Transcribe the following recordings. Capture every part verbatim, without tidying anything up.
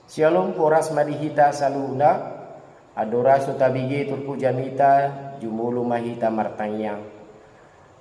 Syalom, horas ma di hita saluhutna. Andorang so tabege turpuk jamita, jumolo ma hita martangiang.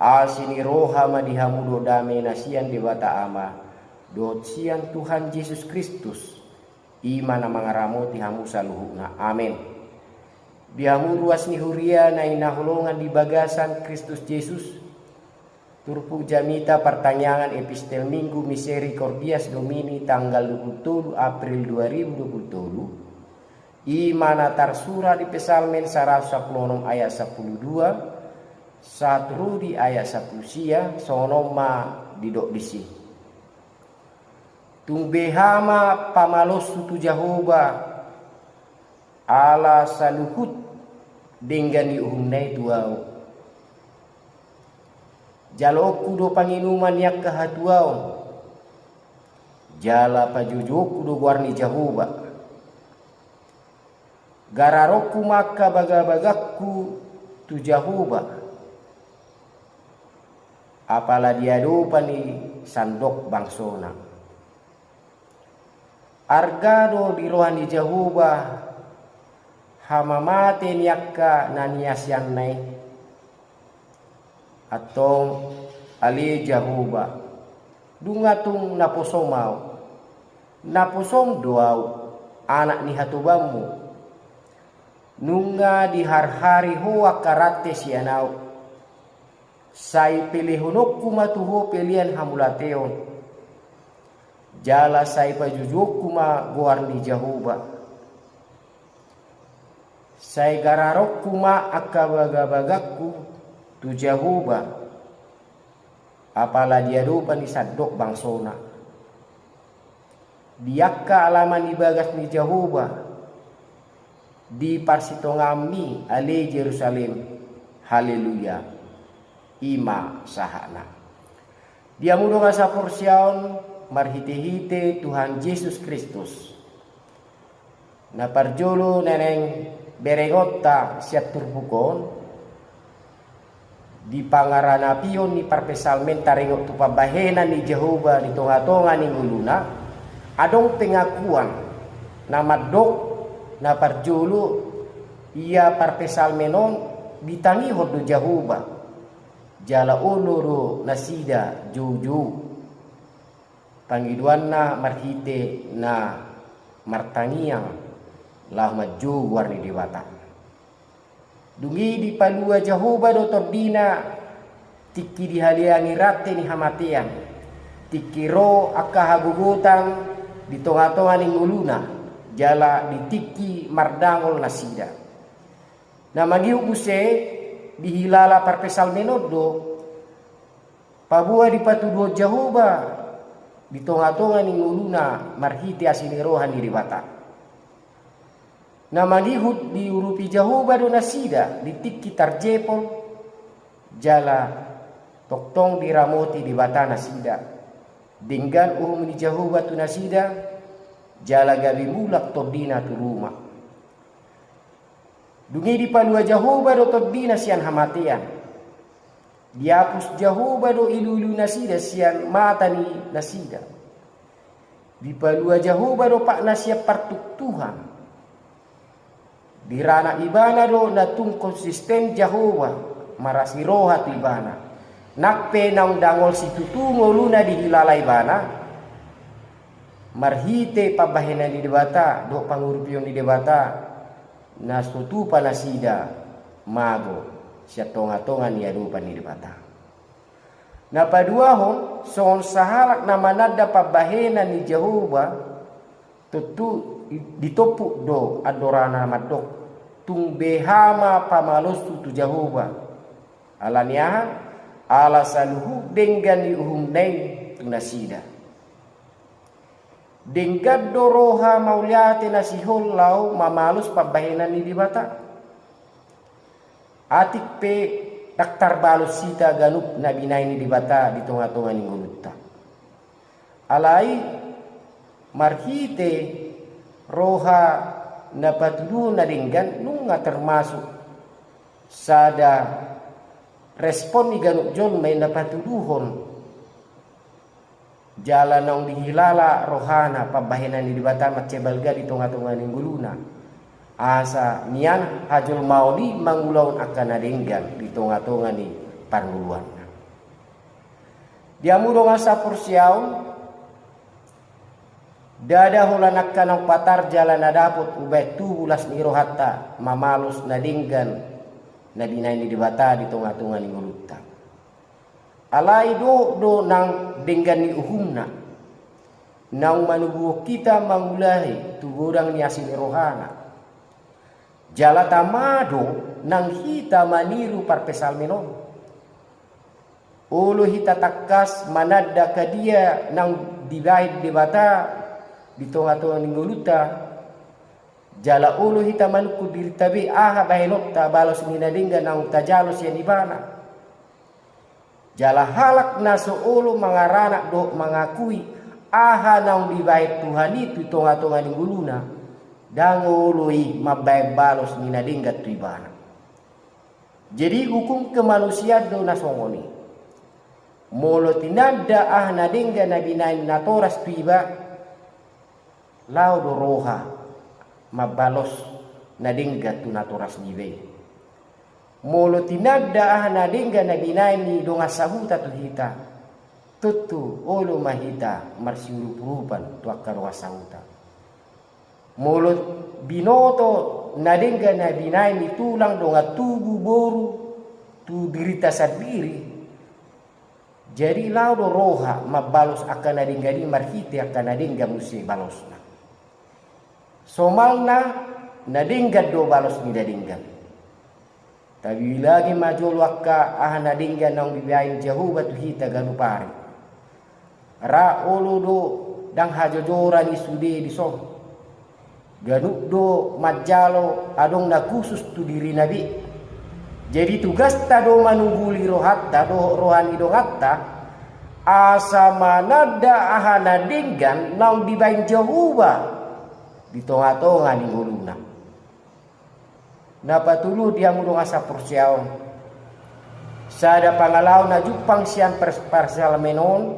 Asi ni roha ma di hamu dohot dame na sian Debata Ama dohot sian Tuhan Jesus Kristus, i ma na mangaramoti hamu saluhutna. Amen. Di hamu ruas ni huria na hinaholongan di bagasan Kristus Jesus, turpuk jamita partangiangan Epistel Minggu Misericordias Domini tanggal dua puluh tolu April dua ribu dua puluh tolu, i ma na tarsurat di Psalmen saratus sampulu onom ayat sampulu dua sahat ro di ayat sampulu sia, songon on ma didok disi. Tung beha ma pamaloshu tu Jahowa, ala saluhut denggan ni uhumna i tu ahu. Jaloonku do panginuman ni angka hatuaon, jala pajoujouonku do goar ni Jahowa. Gararonku ma angka bagabagangku tu Jahowa, apala di adopan ni sandok bangsona. Arga do di roha ni Jahowa hamamate ni angka na niasianna i. Antong, ale Jahowa, nunga tung naposom ahu. Naposom do ahu, anak ni hatobanmu. Nunga diharhari ho angka rante sian ahu. Sai pelehononku ma tu ho pelean hamauliateon. Jala sai pajoujouonku ma goar ni Jahowa. Sai gararonku ma angka bagabagangku tu Jahowa, apala di adopan ni sandok bangsona. Di angka alaman ni bagas ni Jahowa, di parsitongaanmi, ale Jerusalem. Haleluya. I ma sahatna. Di hamu dongan saporseaon marhitehite Tuhan Jesus Kristus. Na parjolo na naeng berengonta sian turpuk on, di pangaranapion ni parpsalmen taringot tu pambahenan ni Jahowa di tongatonga ni ngoluna, adong pengakuan na mandok na parjolo ia parpsalmen on ditangihon do Jahowa, jala olo do nasida joujou. Pangidoanna marhite na martangiang laho manjou goar ni Debata. Dung i dipalua Jahowa do tondina tingki dihaleangi rante ni hamatean, tingki ro angka hagogotan di tongatonga ni ngoluna, jala di tingki mardangol nasida. Na mangihut muse dihilala parpsalmen on do, paboa dipatuduhon Jahowa di tongatonga ni ngoluna marhite asi ni roha ni Debata. Na mangihut diurupi Jahowa do nasida di tingki tarjepol, jala tongtong diramoti Debata nasida. Denggan uhum ni Jahowa tu nasida, jala gabe mulak tondina tu ruma. Dung i dipalua Jahowa do tondina sian hamatean. Diapus Jahowa do iluilu nasida sian mata ni nasida. Dipalua Jahowa do patna sian partuktuhan. Diranak ibana do na tung konsisten Jahowa, marasi roha tu ibana. Nang pe naung dangol situtu ngoluna dihilala ibana, marhite pambahenan ni Debata dohot pangurupion ni Debata, na so tupa nasida mago sian tongatonga ni adopan ni Debata. Na paduahon, songon sahalak na mananda pambahenan ni Jahowa, tontu ditompuk do andorana mandok, tung beha ma pamaloshu tu Jahowa. Ala ni aha? Ala saluhut denggan ni uhumna i tu nasida. Denggan do roha mauliate na sihol laho mamalos pambahenan ni Debata. Atik pe ndang tarbalos hita ganup na binahen ni Debata di tongatonga ni ngolunta. Alai marhite roha na patuduhon na denggan nunga termasuk sada respon ni ganup jolma i na patuduhon Jala naung dihilala rohana pambahenan ni Debata mansai balga di tonga-tonga ni ngoluna. Asa nian hajolmaon i mangulahon angka na denggan di tonga-tonga ni parngoluanna. Di hamu dongan saporseaon, ndada holan angka naung patar jala na dapot umbahen tubu las ni rohanta mamalos na denggan na binahen ni Debata di tonga-tonga ni ngolunta. Alai dohot do nang denggan ni uhumna naung manubuhon hita mangulahi tu godang ni asi ni rohana. Jala tama do nang hita maniru parpsalmen on. Olo hita tangkas mananda angka dia naung dibahen Debata di tonga-tonga ni ngolunta. Jala olo hita manungkun dirinta be aha bahenonta balos ni na denggan naung tajalo sian Ibana. Jala halak na so olo mangaranak dohot mangakui aha naung dibahen Tuhan i tu tonga-tonga ni ngoluna, ndang olo i mambahen balos ni na denggan tu ibana. Jadi, hukum kemanusiaan do na songon i. Molo tinanda aha na denggan na binahen natoras tu iba, laho do roha mambalos na denggan tu natoras ni iba i. Molo tinanda aha na denggan na binahen ni dongan sahuta tu hita, tontu olo ma hita marsiurup-urupan tu angka dongan sahuta. Molo binoto na denggan na binahen ni tulang, dongan tubu, boru tu dirinta sandiri, jadi laho do roha mambalos angka na denggan i marhite angka na denggan muse balosna. Somalna, na denggan do balos ni na denggan. Tabilangi ma jolo angka aha na denggan naung dibahen Jahowa tu hita ganup ari. Ra olo do ndang hajojoran i sude dison. Ganup do manjalo adong na khusus tu dirina be. Jadi tugasta do manungguli rohanta dohot roha ni donganta, asa mananda aha na denggan naung dibahen Jahowa di tonga-tonga ni ngoluna. Na patoluhon, di hamu dongan saporseaon, sada pangalaho na jumpang sian pers-, parpsalmen on,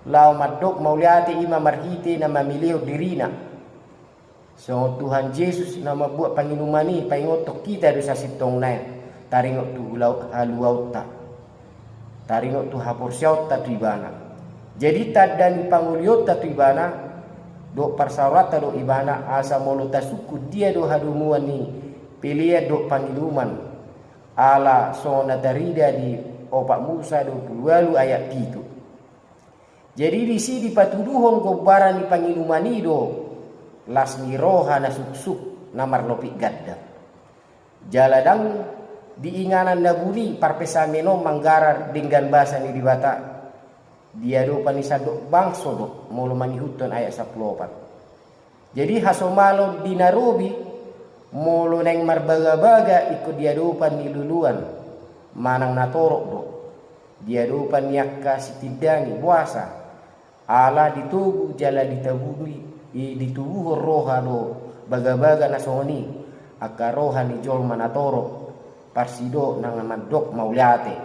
laho mandok mauliate i ma marhite na mamilehon dirina. Songon Tuhan Jesus na mambuat panginuman i, paingothon hita do sasintongna i, taringot tu hula-, haluaonta. Taringot tu haporseaonta tu Ibana. Jadi tanda ni pangolihonta tu Ibana dohot parsaoranta dohot Ibana, asa molo tasungkun dia do hadomuan ni pelean dohot panginuman, ala songon na tarida di opat Musa dua pulu ualu ayat pitu. Jadi disi dipatuduhon gombaran ni panginuman i do las ni roha na suksuk na marlopik ganda. Jala ndang di inganan na buni parpsalmen on manggarar denggan basa ni Debata. Di adopan ni sandok bangso do, molo mangihuthon ayat sampulu opat. Jadi hasomalon di na robi, molo naeng marbagabaga ingkon di adopan ni luluan manang natorop do, di adopan ni angka sitindangi, boasa? Ala ditogu jala ditabui, i, ditubuhon roha do bagabaga na songon i, angka roha ni jolma natorop, parsidok nang mandok mauliate,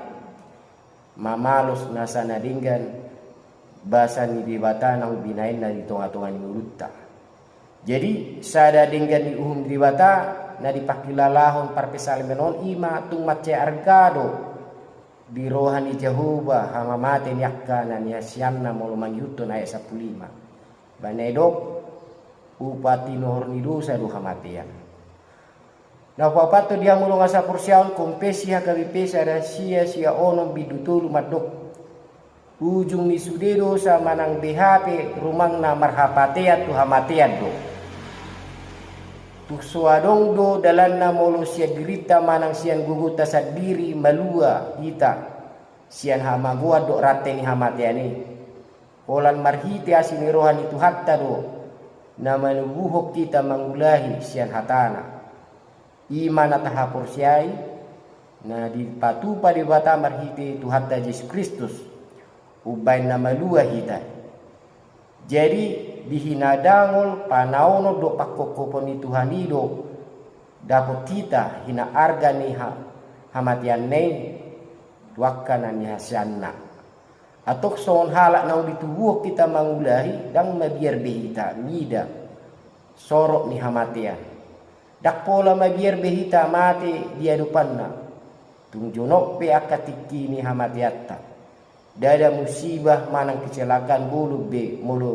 mamalos nasa na denggan basa ni Debata naung binahenna di tonga-tonga ni ngolunta. Jadi sada denggan ni uhum ni Debata na dipangkilalahon parpsalmen on, i ma tung mansai arga do di roha ni Jahowa hamamate ni angka na nihasianna, molo mangihuthon ayat sampulu lima. Baen na didok, upa tinohor ni dosa do hamatean. Na paopathon, di hamu dongan saporseaon, konfesi H K B P sada sia sia onom bindu tolu mandok, ujung ni sude dosa manang beha pe rumangna marhapatean tu hamatean do. Tung so adong do dalanna molo sian dirinta manang sian gogonta sandiri malua hita sian hamagoan dohot rante ni hamatean i. Holan marhite asi ni roha ni Tuhanta do na manubuhon hita mangulahi sian hatana. I ma na tahaporseai, na dipatupa Debata marhite Tuhanta Jesus Kristus, umbahen na malua hita. Jadi, di hinadangol, panaonon dohot pangkophopon ni Tuhan i do dapot hita hinaarga ni ha-, hamateanna i tu angka na nihasianna. Antong songon halak naung ditubuhon hita mangulahi, ndang mabiar be hita mida sorok ni hamatean. Ndang pola mabiar be hita mate di adopanna. Tung jonok pe angka tingki ni hamateanta. Ndada musibah manang kecelakaan bolon be molo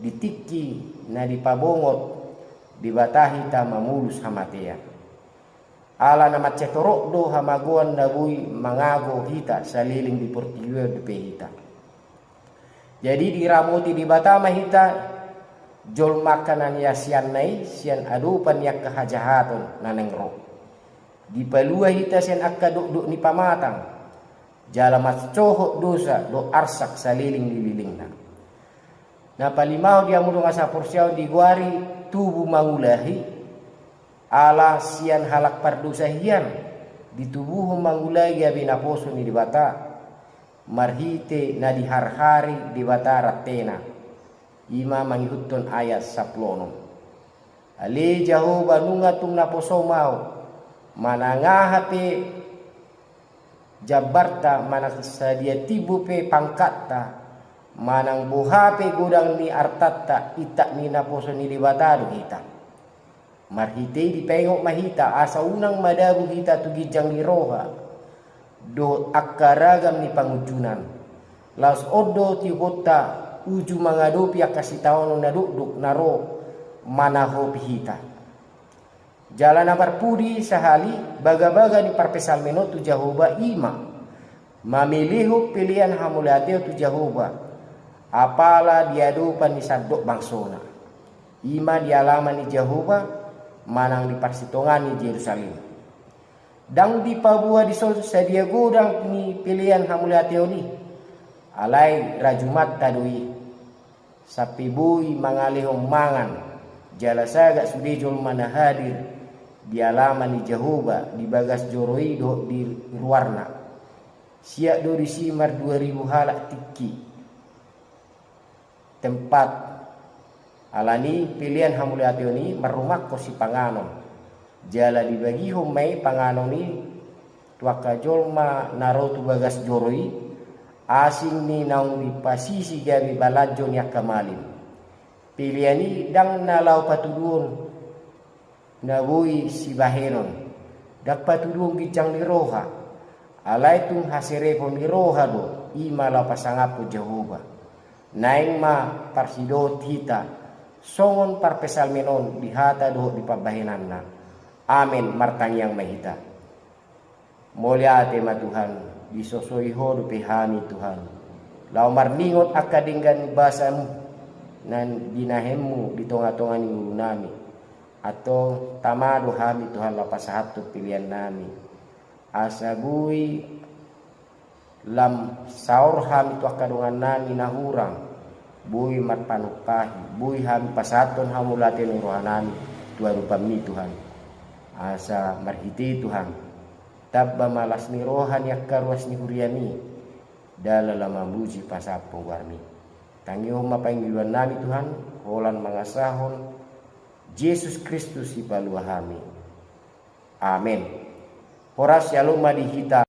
di tingki na dipabongot Debata hita mamolus hamatean. Ala na mansai torop do hamagoan na boi mangago hita saleleng di portibi on dope hita. Jadi diramoti Debata ma hita jolma angka na niasianna i sian adopan ni angka hajahaton na naeng ro. Dipalua hita sian angka dokdok ni pamatang, jala mansohot dosa dohot arsak saleleng ni lelengna. Na palimahon di hamu dongan saporseaon, digoari tubu mangulahi, ala sian halak pardosa hian ditubuhon mangulahi gabe naposo ni Debata, marhite na diharhari Debata rantena. I ma mangihuthon ayat sampulu onom. Ale Jahowa, nunga tung naposom ahu, manang aha pe jambarta, manang sadia timbo pe pangkatta, manang boha pe godang ni artanta, intap ni naposo ni Debata do hita. Marhite i dipaingot ma hita asa unang madabu hita tu ginjang ni roha dohot angka ragam ni pangunjunan. Laos on do tiuponta uju mangadopi angka sitaonon na dokdok na ro manahopi hita. Jala na parpudi sahali, bagabaga ni parpsalmen on tu Jahowa i ma mamelehon pelean hamauliateon tu Jahowa, apala di adopan ni sandok bangsona. I ma di alaman ni Jahowa manang di parsitongaan ni Jerusalem. Ndang dipaboa dison sadia godang ni pelean hamauliateon i, alai rajumanta do i. Sampe boi mangalehon mangan, jala sagat sude jolma na hadir di alaman ni Jahowa di bagas joro i dohot di ruarna. Siap do disi mardua ribu halak tingki tempat. Alani pelean hamauliateon i marrumangkon sipanganon, jala dibagihon ma i panganon i tu angka jolma na ro tu bagas joro i, asing ni naung dipasisi gabe balanjo ni angka malim. Pelean i ndang na laho patuduhon na boi sibahenon, ndang patuduhon ginjang ni roha, alai tung haserepon ni roha do, i ma laho pasangaphon Jahowa. Naeng ma parsidohot hita songon parpsalmen on di hata dohot di pambahenanna. Amen. Martangiang ma hita. Mauliate ma Tuhan, disosoi Ho dope hami Tuhan, laho marningot angka denggan ni basaM na binahenMu di tongatonga ni ngolunami. Antong tama do hami Tuhan laho pasahathon peleannami, asa boi lam saor hami tu angka dongannami na hurang, boi marpanumpahi, boi hami pasahathon hamauliateon ni rohanami tu adopanMi Tuhan. Asa marhite i Tuhan, tamba ma las ni roha ni angka ruas ni huriaMi, jala lam mamuji pasahathon goarMi. Tangihon ma pangidoannami Tuhan, holan mangasahon Jesus Kristus Sipalua hami. Amen. Horas, syalom ma di hita.